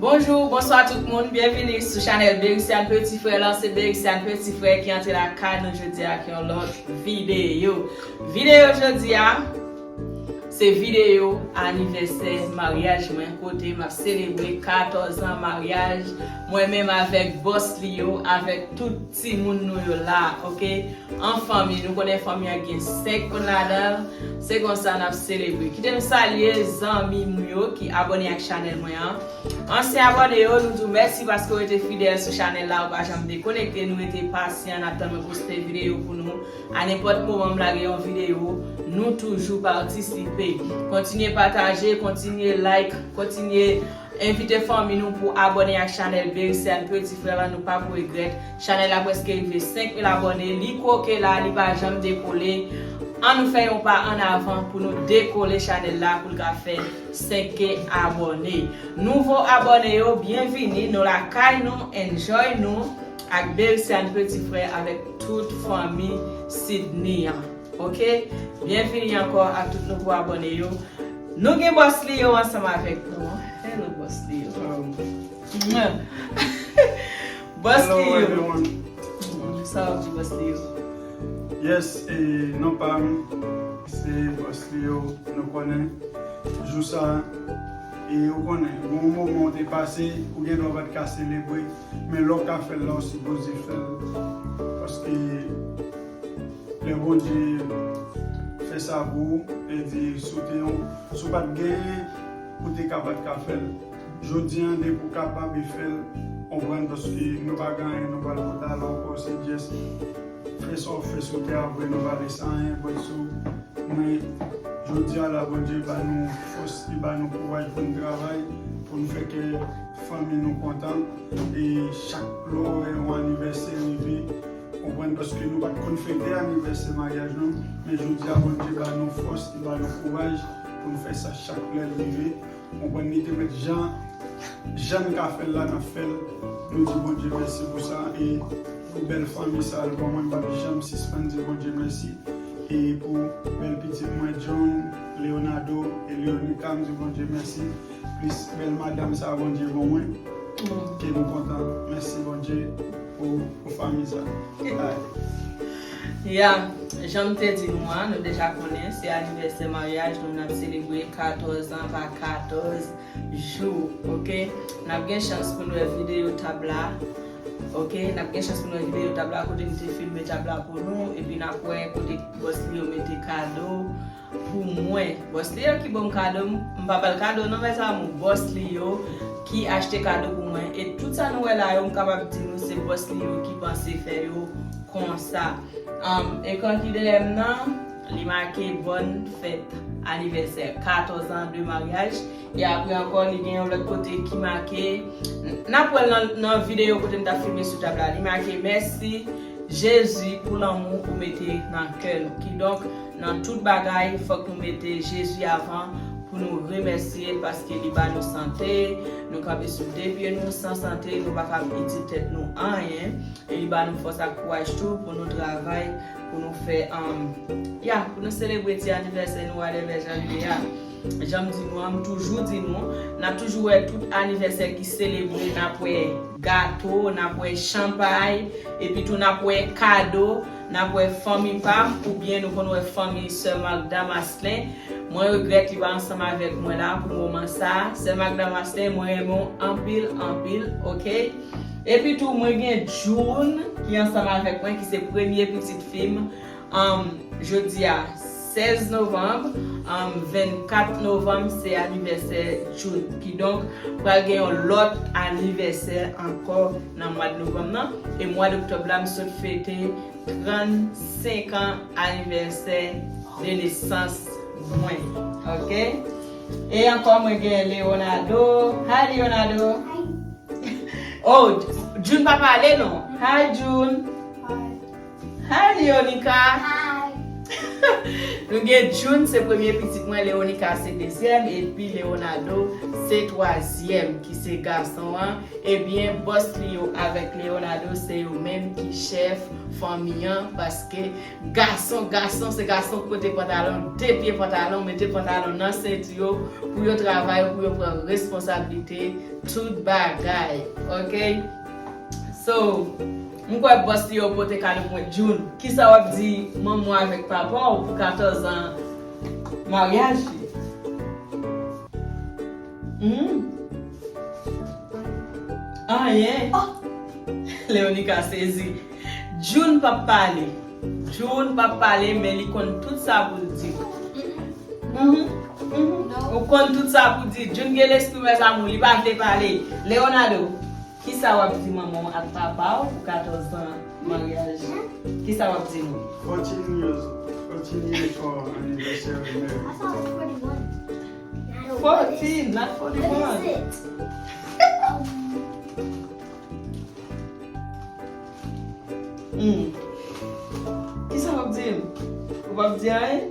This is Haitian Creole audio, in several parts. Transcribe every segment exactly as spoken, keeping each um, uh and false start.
Bonjou, bonswa tout moun, byenvini sou chanèl Bericiane Petit Frère lan. Se Bericiane Petit Frère ki antre lakay nou jodi a ak yon lòt videyo. Videyo jodi a, se videyo anivèsè maryaj mwen, kote m ap selebre katòz an maryaj mwen menm avèk bòs li yo, avèk tout timoun nou yo la, oke? An fanmi, nou konnen fanmi an gen senk moun ladan l, se konsa n ap selebre. Kite m salye zanmi m yo ki abòne ak chanèl mwen an. Ansyen abòne yo, nou di w mèsi paske w rete fidèl sou chanèl la, ou pa janm dekonekte, nou rete pasyan, n ap tann mwen poste videyo pou nou. A nenpòt moman m lage yon videyo, nou toujou patisipe. Kontinye pataje, kontinye like, kontinye envite fanmi nou pou abòne ak chanèl Bericiane Petit Frère lan, nou p ap regrèt. Chanèl la prèske rive senk mil abòne, li kwoke la, li pa janm dekole. Ann nou fè yon pa ann avan pou nou dekole chanèl la, pou l ka fè senk K abòne. Nouvo abòne yo, byenvini, nou lakay nou, enjoy nou ak Bericiane Petit Frère avèk tout fanmi Sydney an. Oke? Byenvini ankò ak tout nouvo abòne yo. Nou gen bòs li yo ansanm avèk nou. Hello, bòs li yo. Mwah. Bòs li yo. Sa w ap di bòs li yo? Yes, e, non pa m, se bòs li yo, nou konnen. Jou sa, e, ou konnen, gon moman ou te pase, ou gen dwa pa t ka selebre, men lè w ka fè l la, ou sipoze fè l. Paske lè Bondye fè sa pou ou, e di, si w te yon, si w pa t genyen, ou te ka pa t ka fè l. Jodi a, depi w kapab e fè l, konprann, paske nou pa gen anyen, nou pral pote ale ankò, se just fè sa w fè sou tè a, apre nou pa lese anyen, but sou mwen, jodi a la, Bondye ba nou fòs, li ba nou kouraj pou n travay, pou n fè kè fanmi nou kontan. E chak lè w wè yon anivèsè rive, konprann, paske nou pa t konn fete anivèsè maryaj nou, men jodi a, Bondye ba nou fòs, li ba nou kouraj pou n fè sa chak lè l rive. Konprann, li te mèt jan, jan n ka fè l la, n ap fè l. Nou di Bondye mèsi pou sa, e pou bèl fanmi sa l ban mwen, m p ap janm sispann di Bondye mèsi. E pou bèl pitit mwen, John, Leonardo e Leonica, m di Bondye mèsi. Plis bèl madanm sa Bondye ban mwen, ke nou kontan. Mèsi Bondye pou, pou fanmi sa. Ay. Ya, jan m te di nou an, nou deja konnen, se anivèsè maryaj nou, n ap selebre katòz an pa katòz jou, oke? N ap gen chans pou n wè videyo tab la, oke? N ap gen chans pou n wè videyo tab la, kote m te filme tab la pou nou, epi n ap wè kote bòs li yo mete kado pou mwen. Bòs li yo ki ban m kado, m, m pa ba l kado non, mes amours, bòs li yo ki achte kado pou mwen. E tout sa nou wè la yo, m kapab di nou se bòs li yo ki panse fè yo konsa. Um, ekran ki dèyè m nan, li make bòn fèt anivèsè, katòz an de maryaj. E apre ankò, li gen yon lòt kote ki make, n ap wè l nan, nan videyo kote m t ap filme sou tab la. Li make mèsi Jezi pou lanmou ou mete nan kè nou. Kidonk, nan tout bagay, fòk nou mete Jezi avan pou nou remèsye l paske li ba nou sante, nou kanpe sou de pye nou, san sante, nou pa ka itil tèt nou anyen. E li ba nou fòs ak kouraj tou pou nou travay, pou nou fè, um, ya, pou nou selebre ti anivèsè nou, whatever jan l ye a. Jan m di nou an, m toujou di nou, n ap toujou wè tout anivèsè ki selebre, n ap wè gato, n ap wè chanpay, epi tou n ap wè kado, n ap wè fanmi pa m, oubyen nou konn wè fanmi sè Magda Maslin. Mwen regrèt li pa ansanm avèk mwen la pou moman sa. Sè Magda Maslin, mwen renmen w anpil, anpil, oke? Epi tou, mwen gen June ki ansanm avèk mwen, ki se premye pitit fi m. Um, jodi a, sèz novanm, um, vennkat novanm, se anivèsè June. Kidonk, pral gen yon lòt anivèsè ankò nan mwa novanm nan. E mwa oktòb la, m sot fete trannsenk an anivèsè de nesans mwen. Oke? E ankò, mwen gen Leonardo. Hi, Leonardo. Oh, June pa pale non. Hi, June. Hi. Hi, Leonica. Hi. Nou gen June, se premye pitit mwen, Leonica se dezyèm, epi Leonardo se twazyèm, ki se gason an. Ebyen, bòs li yo avèk Leonardo se yo menm ki chèf fanmi an, paske gason, gason, se gason k pote pantalon, de pye pantalon, mete pantalon nan senti yo, pou yo travay, pou yo pran responsablite, tout bagay, oke? So, m kwè bòs li yo pote kado pou mwen. June, kisa w ap di manman w avèk papa w pou katòz an maryaj li? Hmm? Anyen. Leonica sezi. June p ap pale. June p ap pale, men li konn tout sa pou l di. Mhm, mhm. Ou konn tout sa pou di. June gen lespri mèzamou, li pa vle pale. Leonardo, kisa w ap di manman w ak papa w pou katòz an maryaj? Kisa w ap di nou? Fourteen years, fourteen years for anniversary marriage. I thought it was forty-one. Fourteen, not forty-one. What is it? Hmm. Kisa w ap di m? Ou p ap di anyen?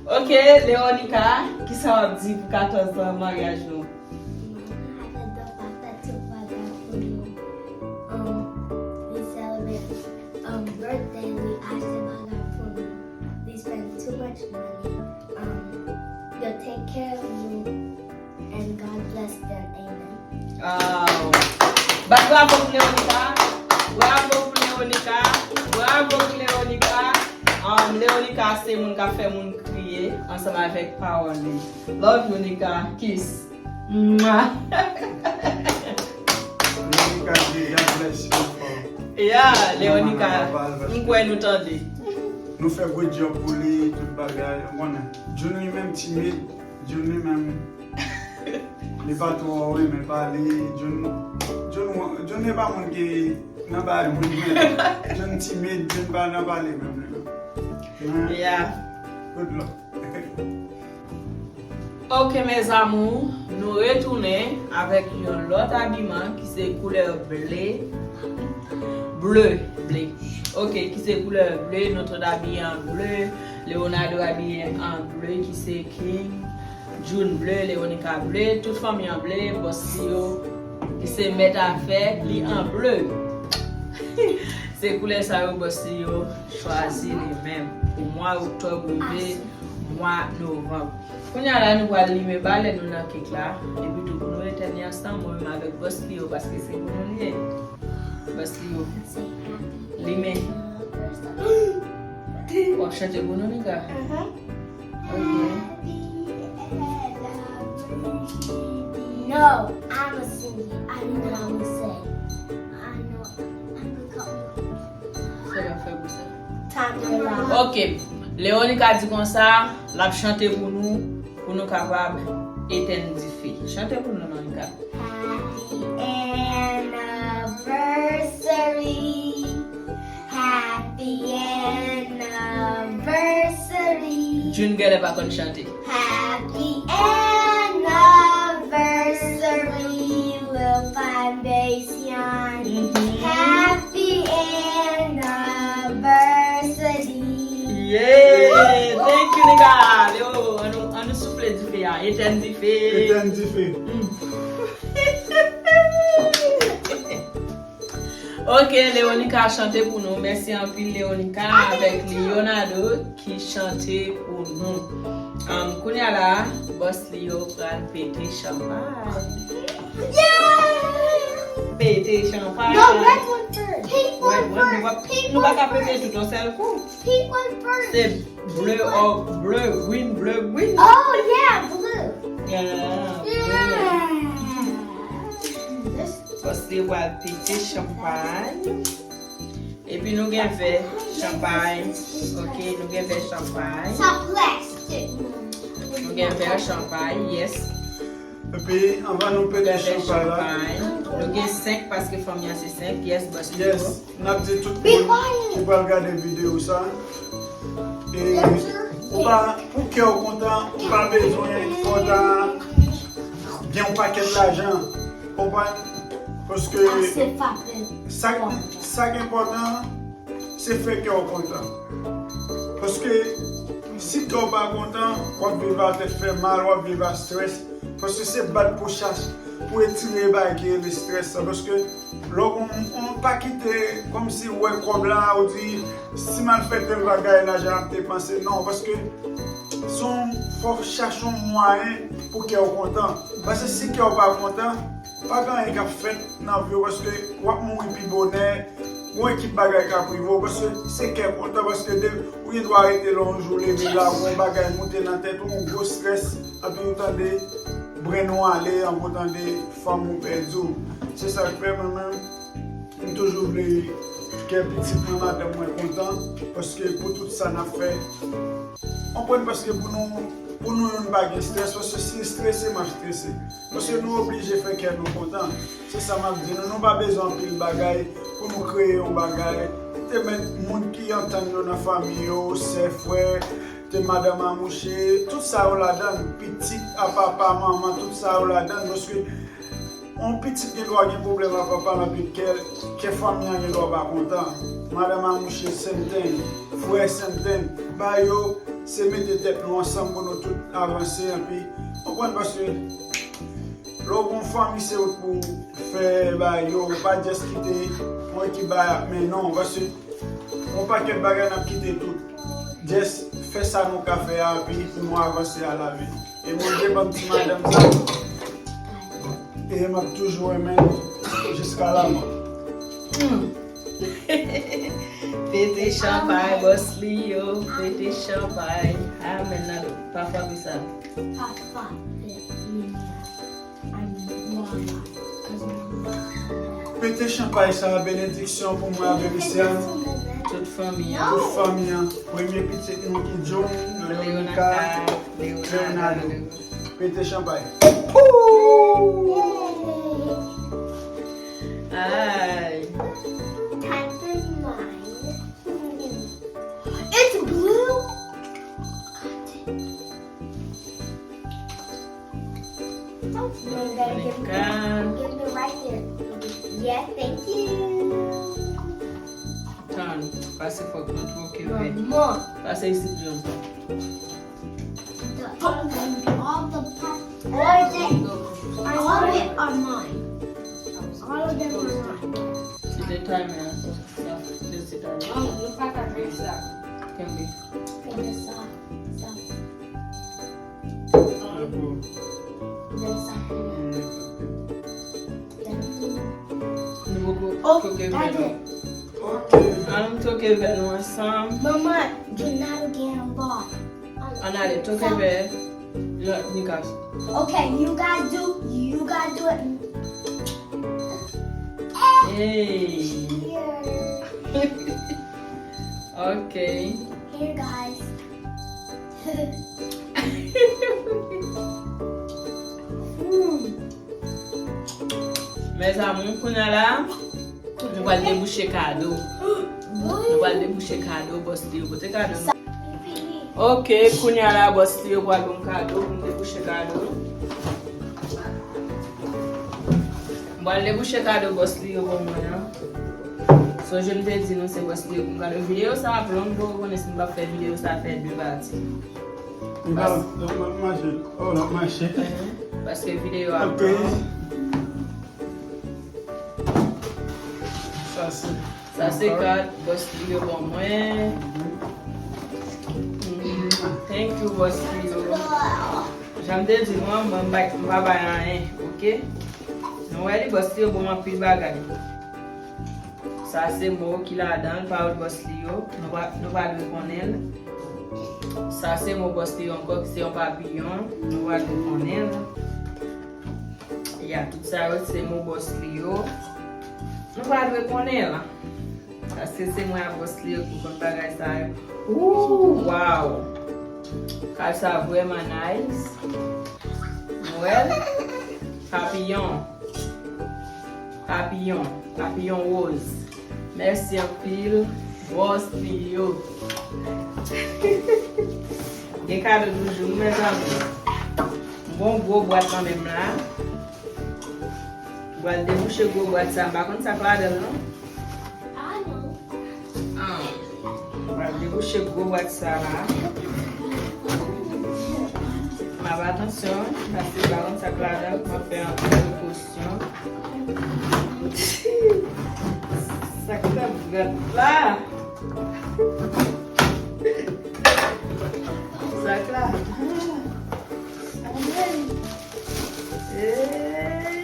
Oke, Leonica, kisa w ap di pou katòz an maryaj nou? Mwen, avèk granpapa fè tout bagay pou nou. Um, we celebrate, um, birthday, we ask the bagay pou nou. We spend too much money. Um, they take care of you. And God bless them. Amen. Aw. Bat bravo pou Leonica. Bravo pou Leonica. Bravo pou Leonica. Um, Leonica se moun k ap fè moun kriye ansanm avèk pawòl li. Love you, Nica. Kiss. Mwah. Leonica di, God bless you for Yeah, Leonica. Mwen, mwen, mwen, mwen. M kwè nou tande. Nou fè gwo djòb pou li, tout bagay. Ou konnen. June li menm timid. June li menm, li pa twò renmen pale. June, June, June se pa moun ki nan bagay moun menm. June timid, June pa nan pale menm li menm. Men, Yeah. Good luck. Ok, mes amours, nou retounen avèk yon lòt abiman ki se koulè ble. Ble, ble. Ok, ki se koulè ble, nou tout abiye an ble. Leonardo abiye an ble, ki se King. June ble, Leonica ble, tout fanmi an ble, bòs li yo, ki se mèt afè, li an ble. Se koulè sa yo bòs li yo chwazi li menm pou mwa oktòb rive mwa novanm. Kounye a la, nou pral limen balèn nou nan kèk la, epi tou pou nou etèn li ansanm, mwen menm avèk bòs li yo, paske se pou nou li ye. Bòs li yo. Limen. W ap chante pou nou, Nika? Ok. No, I'ma sing it. I know what I'ma say. I know. Sa l ap fè pou sa? Tamara. Ok. Leonica di konsa, l ap chante pou nou, pou nou kapab etèn dife. Chante pou nou, Leonica. Happy anniversary. Happy anniversary. June genlè pa konn chante. Happy anniversary, Lil Foundation. Mhm. Happy anniversary. Yeah! Thank you, Nika! Yo, ann nou, ann nou soufle dife a. Etèn dife. Etèn dife. Mm. Ok, Leonica chante pou nou. Mèsi anpil, Leonica, avèk Leonardo ki chante pou nou. Um, kounye a la, bòs li yo pral pete chanpay. Yeah! Pete chanpay. No, red one first. Pink one first. Red one, nou pa, nou pa ka pete tout yon sèl kou. Pink one first. Se bleu, oh, bleu, green, bleu, green. Oh, yeah, blue. Yeah, bleu. Yeah. This Paske w al pete chanpay. Epi nou gen vè chanpay. Ok, nou gen vè chanpay. Sa plastik. Nou gen vè chanpay, yes. Epi, anvan nou pete chanpay la. Nou gen senk paske fanmi an se senk, yes, bòs. Yes. N ap di tout moun ki pral gade videyo sa, e ou pa, pou kè w kontan, ou pa bezwen kontan gen yon pakèt lajan, konprann? Paske sa, sa k enpòtan, se fè kè w kontan. Paske si kè w pa kontan, w ap viv a tèt fè mal, w ap viv a strès. Paske se bat pou chache, pou etire bagay ki rele strès la. Paske lè w gon, w pa kite kòmsi w wè kòb la, ou di, si m al fè tèl bagay, lajan ap depanse. Non, paske se yon, fò w chache yon mwayen pou kè w kontan. Paske si kè w pa kontan, pa gen anyen k ap fèt nan vi w, paske w ap mouri pi bonè. Gon ekip bagay k ap rive w, paske se kè kontan, paske de, ou gen dwa rete la yon jou, leve la, gon bagay moute nan tèt ou, yon gwo strès, anpi ou tande brenn ou ale, anpi ou tande fanm ou pèdi w. Se sa k fè mwen menm, m toujou vle kè pitit mwen, madanm mwen kontan, paske pou tout sa n ap fè. Konprann, paske pou nou, pou nou youn pa gen strès, paske si l strese, m ap strese. Paske nou oblije fè kè nou kontan. Se sa m ap di nou. Nou pa bezwen anpil bagay pou nou kreye yon bagay. Te mèt moun ki antann yo nan fanmi yo, sè, frè, te madanm a mouche, tout sa yo ladan l, pitit a papa, manman, tout sa yo ladan l, paske yon pitit gen dwa gen pwoblèm a papa l, anpi kè, kè fanmi an gen dwa pa kontan. Madanm a mouche, same thing, frè, same thing. Ba yo, se mete tèt nou ansanm pou nou tout avanse, anpi, konprann, paske lè w gon fanmi, se ou k pou fè bagay yo, ou pa just kite yon ekip bagay ap mennen w, paske yon pakèt bagay n ap kite tout. Just fè sa nou ka fè a, epi pou nou avanse a lavi. E Bondye ban m ti madanm sa. E m ap toujou renmen l jiska lamò. Pete chanpay, bòs li yo. Pete chanpay. Amen. Nan pa frape sa. Pa frape. Pete chanpay sa, benediksyon pou mwen avè Luciane. Tout fanmi an. Tout fanmi an. Premye pitit nou ki June, Leonica, Leonardo. Pete chanpay. Ay. It's blue. Don't give me right there. Yes, thank you. Tan, pase fòk nou twoke vè. Pase isit, John. All the all the all of it are mine. All of them are mine. Se de time an, sa, se de time. Nou pa ka fè sa. Kenbe. Kenbe sa. Sa. Kenbe sa. Nou poko Oh, twoke vè gade. non. An nou twoke vè nou ansanm. Mama, do not again, ball. An ale twoke vè. Nikas. Okay, you guys do, you guys do it. Hey. Here. Ok. Here, guys. Mes amours, kounye a la, nou pral debouche kado. Nou pral debouche kado, bòs li yo pote kado. Ok, kounye a la, bòs li yo pral ban m kado pou m debouche kado. M pral debouche kado bòs li yo ban mwen an. Sonje m te di nou se bòs li yo pou m kado. Videyo sa ap long, bon, ou konnen si m p ap fè videyo sa fè de pati. M pa, m ap mache. Oh, l ap mache. Paske videyo ap Ok. long. Sa se. Sa se kat bòs li yo ban mwen. Mhm. Thank you, bòs li yo. Jan m te di nou an, mwen m bay, m pa bay anyen, ok? Nou wè li, bòs li yo ban m anpil bagay. Sa se mo ki ladan l, pawòl bòs li yo. Nou pa, nou pa dwe konnen l. Sa se mo bòs li yo ankò, ki se yon papiyon. Nou pa dwe konnen l. Ya, tout sa yo se mo bòs li yo. Nou pa dwe konnen l. Paske se mwen ak bòs li yo ki konn bagay sa yo. Ooh, wow! Kal sa vrèman nice. Noël, papiyon. Papiyon. Papiyon woz. Mèsi anpil, bòs li yo. Gen kado toujou, mezanmi. M gon gwo bwat nan men m la. M pral debouche gwo bwat sa. M pa konn sa k ladan l, non. I know. Ah, Debouche gwo bwat sa la. M ap atansyon, paske m pa konn sa k ladan, m ap fè anpil prekosyon. Sa k nan bwat la? Sa k ladan? Anmwey! Ey!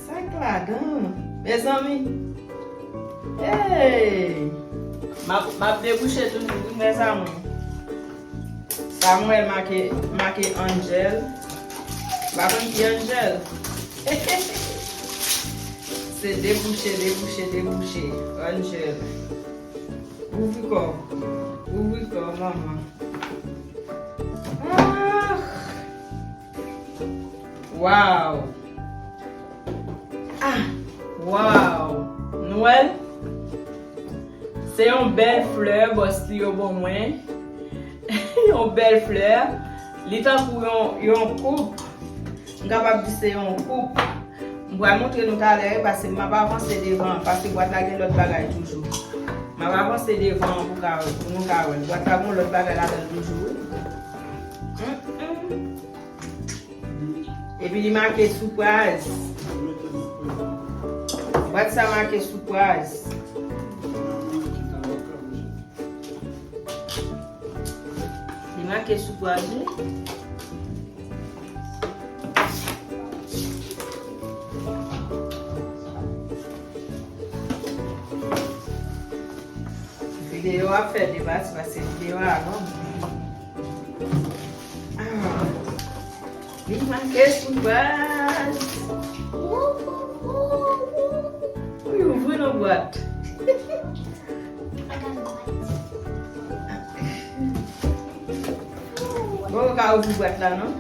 Sa k ladan? Mezanmi! Hey! M ap, m ap debouche toujou, wi, mezanmi. Sa m wè make, make Angel. M pa konn ki Angel. Se debouche, debouche, debouche. Angel. Ouvri kò w. Ouvri kò w, manman. Ah! Wow! Ah! Wow! Nou wè l? Se yon bèl flè, bòs li yo ban mwen. Yon bèl flè. Li tankou yon, yon koup. M kapab di se yon koup. M pral montre nou talè, paske m ap avanse devan, paske bwat la gen lòt bagay toujou. M ap avanse devan pou ka, pou nou ka wè l. Bwat la gen lòt bagay ladan l toujou, wi. Mm, mm. Epi li make surprise. Bwat sa make surprise. Li make surprise, wi. Videyo a fè deba, se paske videyo a long. Ah. Li make surprise. Wi, ouvri nan bwat. Bon, ou ka ouvri bwat la, non?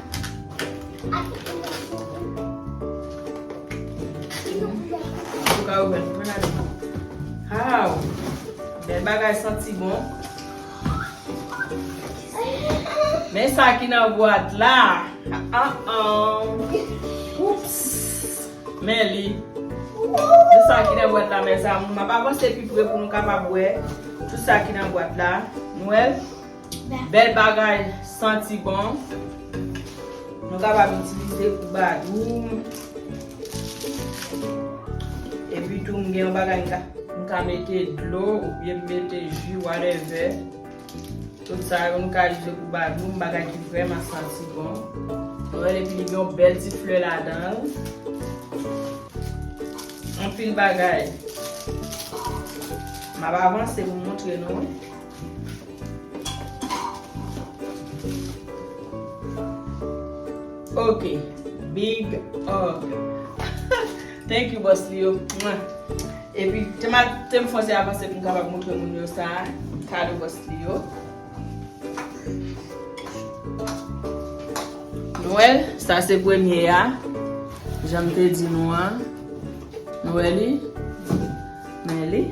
Ou ka ouvri l, mwen gade. Aw, bèl bagay, santi bon. Men sa ki nan bwat la. Ah, ah. Oups. Men li. Men sa ki nan bwat la, mezanmi. M ap avanse pi pre pou nou kapab wè tout sa ki nan bwat la. Nou wè l? Bèl bagay, santi bon. Nou kapab itilize pou badou. Epi tou, m gen yon bagay m ka, m ka mete dlo oubyen m mete ji, whatever. Tout sa yo, nou ka itilize pou badou, yon bagay ki vrèman santi bon. Nou wè, epi li gen yon bèl ti flè ladan l. Anpil bagay. M ap avanse pou m montre nou. Ok. Big hug. Thank you, bòs li yo. Mwah. Epi, te m al, te m fon se avanse pou m kapab montre moun yo sa. Kado bòs li yo. Nou wè l, sa se premye a. Jan m te di nou an. Nou wè li? Men li.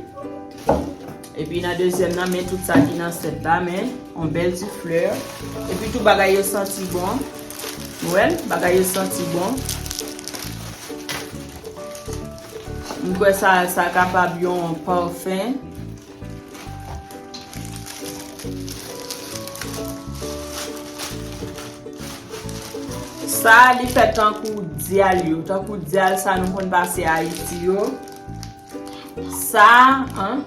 Epi nan dezyèm nan, men tout sa ki nan sèt la, men yon bèl ti flè. Epi tou bagay yo santi bon. Nou wè l? Bagay yo santi bon. M kwè sa, sa kapab yon pafen. Sa, li fèt tankou dyal yo, tankou dyal sa nou konn pase Ayiti yo. Sa, an,